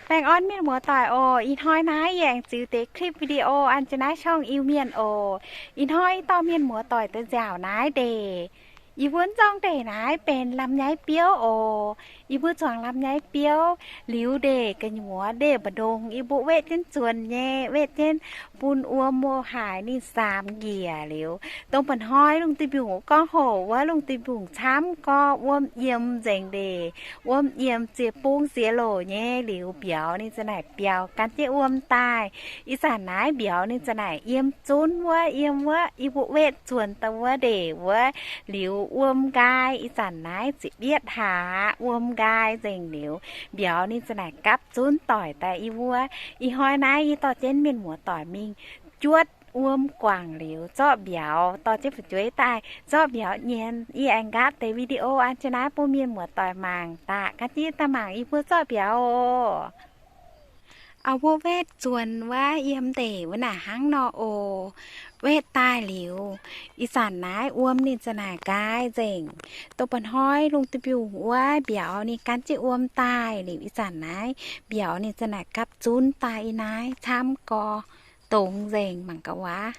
Baengh orn mienh muoz-doic oc. Ih hnoi naaiv yie aengx ziux deix คลิปวิดีโอ an jienv naaiv ช่อง Iu Mienh oc. Ih hnoi yie dorh mienh muoz-doic daaih nziaauc naaiv ndeic. Yie mbuo zorng ndeic naaiv benx ลำไย biouv oc. Yie mbuo zuangx ลำไย biouv liuz ndeic gu'nyuoz ndeic mbu'ndongx yie mbuo wetv jienv zuonx nyei, wetv jienv bun wuom haaix ninh saamx njiec liuz, dongh mba'hnoi lungh duih mbiungc gorngv hoc wuov lungh duih mbiungc camv gorx, wuom yiem nzengc ndeic, wuom yiem ziex bung ziex louc nyei liuz mbiauz ninh za'naaic biaux gan jienv wuom daaih. Ih zanc naaiv mbiauz ninh za'naaic yiem zunv wuov, yiem wuov yie mbuo wetv zuonx daaih wuov ndeic wuov liuz wuom nqaai. Ih zanc naaiv ziepc yietv hlaax wuom nqaai nzengc liuz mbiauz ninh za'naaic gapv zunv doic daaih yie mbuo. Ih hnoi naaiv yie dorh jienv mienh muoz-doic mingh juotv wuom guangc liuz zorqv mbiauz dorh jienv fu'jueiv daaih zorqv mbiauz nyienz. Yie aengx nqaapv deix video an jienv naaiv bun mienh muoz-doic mangc daaih, gan jienv daaih mangc yie mbuo zorqv mbiauz oc. Aa, mbuo wetv zuonx wuov yiem ndeic wuov naaic hnangv nor oc. Wetv daaih liuz, ih zanc naaiv wuom ninh za'naaic nqaai nzengc. Dongh mba'hnoi lungh duih mbiungc wuov mbiauz ninh gan jienv wuom daaih liuz, ih zanc naaiv mbiauz ninh za'naaic gapv zunv daaih ih naaiv camv gorx, dongz nzengc mangc gaax wuov.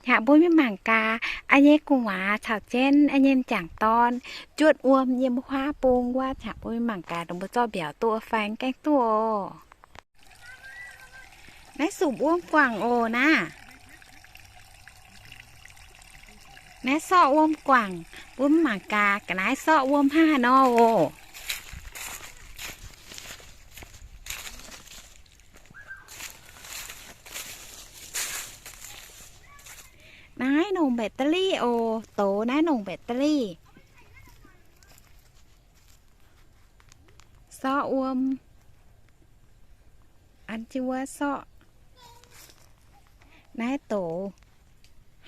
Hnangv mbuo mingh mangc gaax, a'nyei gu'nguaaz caux jienv a'nyei m'jangc dorn juotv wuom yiem huaav bung wuov. Hnangv mbuo mingh mangc gaax, dongh mbuo zorqv mbiauz duqv fai mv gaengh duqv oc. Naaiv sumc wuom guangc oc naaiv. Naaiv sorqv wuom guangc, mbuo mingh mangc gaax, ga'naaiv sorqv wuom hnangv haaix nor oc. Naaiv nongc แบตเตอรี่ oc, douz naaiv nongc แบตเตอรี่. Sorqv wuom. An jienv wuov sorqv. Naaiv douz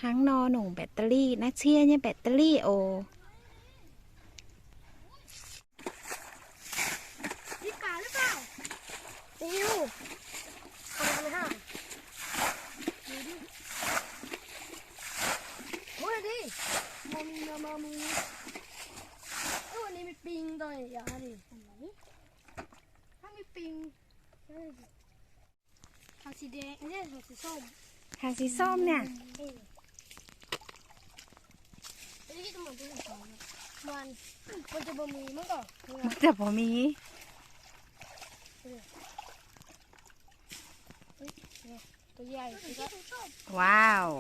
hnangv nor nongc แบตเตอรี่, naaiv cie nyei แบตเตอรี่ oc. Thảo สีแดง, อันนี้ thảo สีส้ม. Thảo สีส้มเนี่ย. อืม. เอ้ย มันจะบ่มี มัน มันจะบ่มี มันก็ มันจะบ่มี. เออ เอ้ย เนี่ย ตัวใหญ่ ว้าว.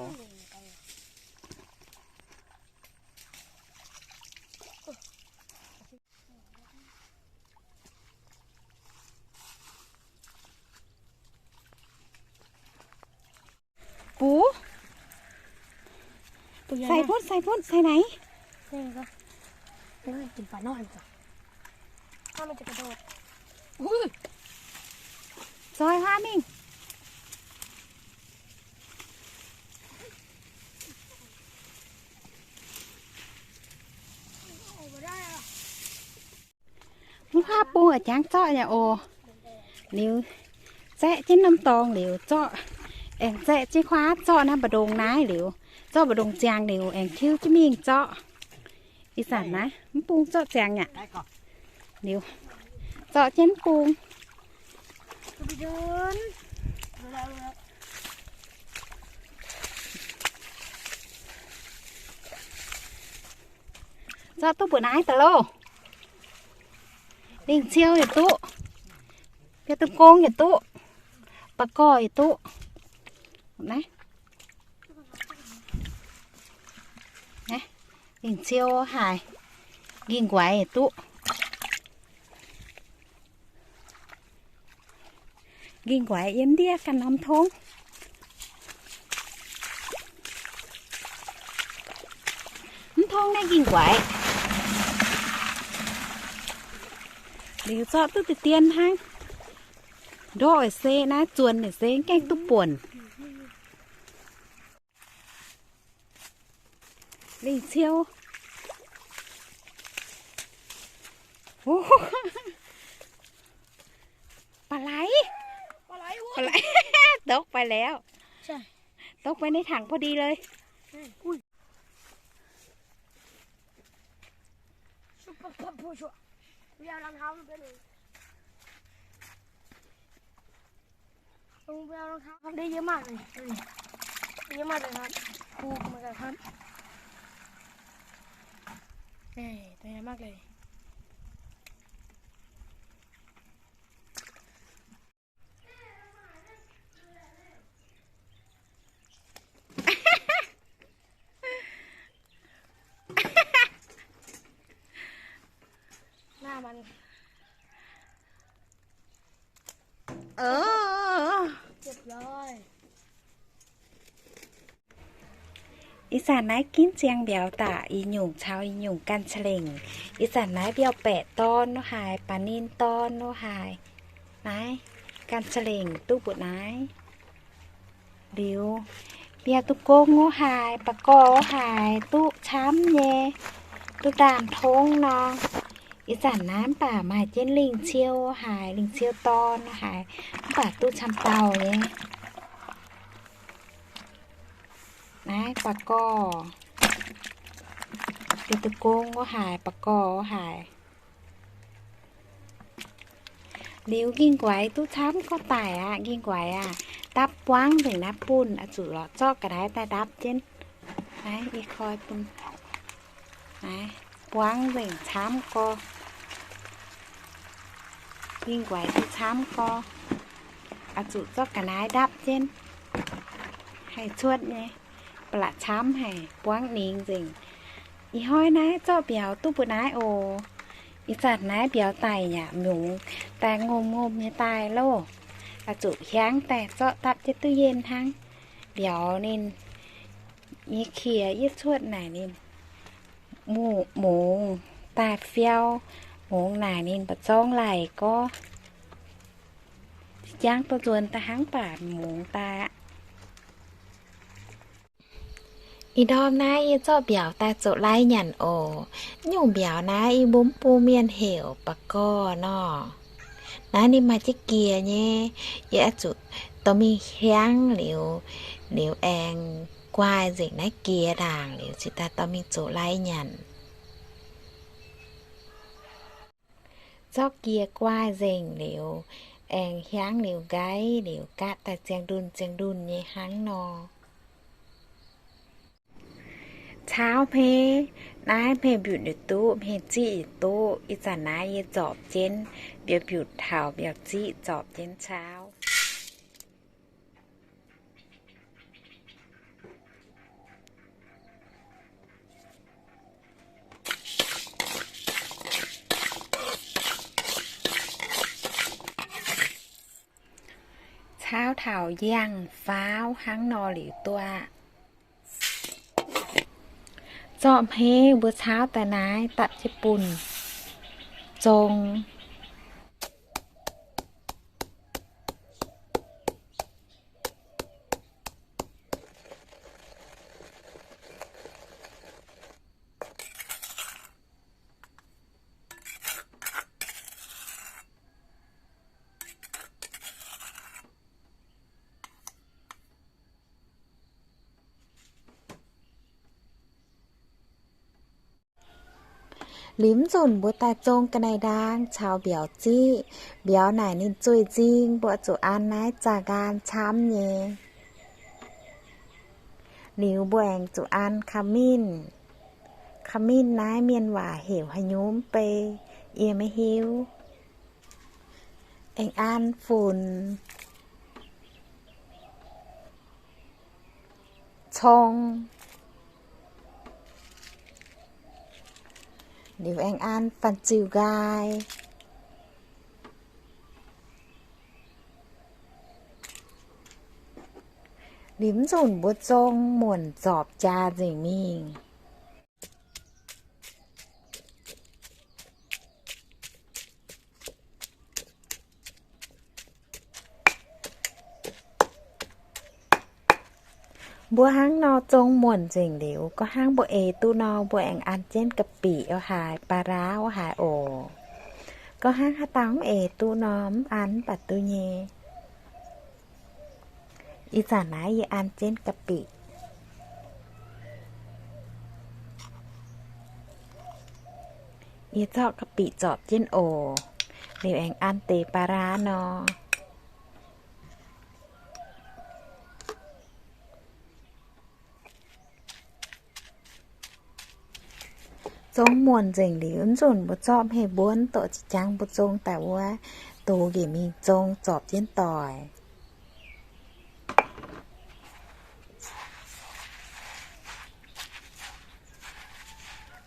Bú. ใส่พุ้น ใส่พุ้น ใส่ไหน? กินปลาน้อยก่อน ถ้ามันจะกระโดด อุ้ย ซอยห้ามิ่ง. Mv huaav bung a'jangv zorqv nyei oc. Liuz, zaeqv jienv norm dorngx liuz zorqv, aengx zaeqv jienv huaav zorqv naaiv mbu'ndongx naaiv liuz, zorqv mbu'ndongx ziangx liuz aengx tiuv jienv mingh zorqv. Ih zanc naaiv mv bung zorqv ziangx aqv. Liuz, zorqv jienv mv bung. Zorqv duqv mbu'naaiv daaih loh. Lingh ciou yaac duqv. Biaa dun gong yaac duqv. Ba'gorx yaac duqv. Naaiv, naaiv, lingh ciou haic. Nqingh nquaix yaac duqv. Nqingh nquaix yiem ndiev ganh norm tongv. Mv tongv naaiv nqingh nquaix. Liuz zorqv duqv deix dien hnangv. Ndorqv se naaiv zuonx naaic se gaengh duqv buonc. Lingh ciou. ปลาไหล ปลาไหล ตกไปแล้ว ใช่ ตกไปในถังพอดีเลย ใช่ อุ้ย ชุบปั๊บปั๊บปุ๊บชุบ ไม่เอารองเท้ามันไปเลย Không, không, không, không. Đây, dưới mặn này. Đây. Dưới mặn này, không. Khu mà cả không. Đây, đây là mắc này. Naav mangc. Ih zanc naaiv ginv ziangx mbiauz daaih ih nyungc caux ih nyungc ganh ca'lengc. Ih zanc naaiv mbiauz baeqc dorn wuov haaix, baac ninh dorn wuov haaix. Naaiv ganh ca'lengc duqv mbuoqc naaiv. Liuz, mbiauz duqv gong wuov haaix, ba'gorx wuov haaix, duqv camv nyei, duqv ndaam-tongv nor. Ih zanc naaiv mv baac maaih jienv lingh ciou wuov haaix, lingh ciou dorn wuov haaix, mv baac duqv camv dauh nyei. Naaiv ba'gorx, mbiauz duqv gong wuov haaix, ba'gorx wuov haaix. Liuz ging-nquaix duqv camv gorx daic aqv. Ging-nquaix aah, dapv buangv nzengc naaiv bunh, oix zuqc lorz zorqv ga'naaiv daaih ndapv jienv. Naaiv ih koi bun. Naaiv buangv nzengc camv gorx. Ging-nquaix duqv camv gorx, oix zuqc zorqv ga'naaiv ndapv jienv, haih cuotv nyei. Ba'laqc camv haic, buangv ningx nzengc. Ih hnoi naaiv zorqv mbiauz duqv mbuo naaiv oc. Ih zanc naaiv mbiauz daic yaac mungz daaih, ngomh ngomh nyei daaih loh. Oix zuqc hiaangv daaih zorqv dapv jienv duqv yienh hnangv. Mbiauz ninh nyei qiex yietv cuotv naaic ninh mungz daaih fiau, mungz naaic ninh mba'zorng laic gorx. Jangv duqv nzuonx daaih hnangv baac mungz daaih aqv. Ih ndorm naaiv yie zorqv mbiauz daaih zoux lai nyanc oc. Nyungc mbiauz naaiv yie mbuo mv bung mienh heuc ba'gorx nor. Naaiv ninh maaih jienv giex nyei. Yie oix zuqc dorh mingh hiaangv liuz, liuz aengx guaaih nzengc naaiv giex ndaangc liuz cingx daaih dorh mingh zoux lai nyanc. Zorqv giex guaaih nzengc liuz, aengx hiaangv liuz nqaiv liuz, gaatv daaih ziangh ndunh ziangh ndunh nyei hnangv nor. Caauv hmei, naaiv hmei mbiutc yietc duqv, hmei ziqv yietc duqv. Ih zanc naaiv yie zorpc jienv, mbiauz mbiutc taux mbiauz ziqv zorpc jienv caauv. Caauv taux yangh faauv hnangv nor liuz duqv aqv. Zorqv hmei mbuo caauv daaih naaiv dapv jienv bunh zong. Liuz mv nzunc mbuo daaih zong ga'naaiv ndaang caux mbiauz ziqv. Mbiauz naaic ninh zueih nzing, mbuo zuqc an naaiv zaah nqaam camv nyei. Liuz mbuo aengx zuqc an ขมิ้น. ขมิ้น naaiv mienh waac heuc haaix nyungc mv bei, yie maiv hiuv. Aengx an funx, cong. Liuz aengx an fanh ziux nqaai. Liuz mv nzunc mbuo zong muonc zorpc jaax nzengc mingh. Mbuo hnangv nor zong muonc nzengc liuz, gorngv hnangv mbuo eix duqv nor, mbuo aengx an jienv กะปิ wuov haaix, ปลาร้า wuov haaix oc. Gorngv hnangv haaix dauh mv eix duqv nor, mv an mv baac duqv nyei. Ih zanc naaiv yie an jienv กะปิ. Yie zorqv กะปิ zorpc jienv oc. Liuz aengx an deix ปลาร้า nor. Zong muonc nzengc liuz, mv nzunc mbuo zorqv hmei mbuonv doqc jangx mbuo zong daaih wuov, dox njiec mingh zong zorpc jienv doic.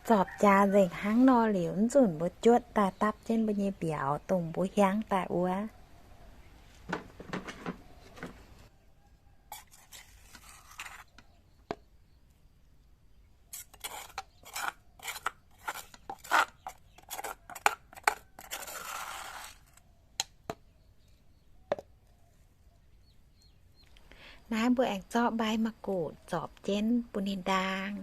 Zorpc jaax nzengc hnangv nor liuz, mv nzunc mbuo juotv daaih dapv jienv mbuo nyei mbiauz dongh mbuo hiaangv daaih wuov. Naaiv mbuo aengx zorqv ใบมะกรูด zorpc jienv bun ninh ndaang.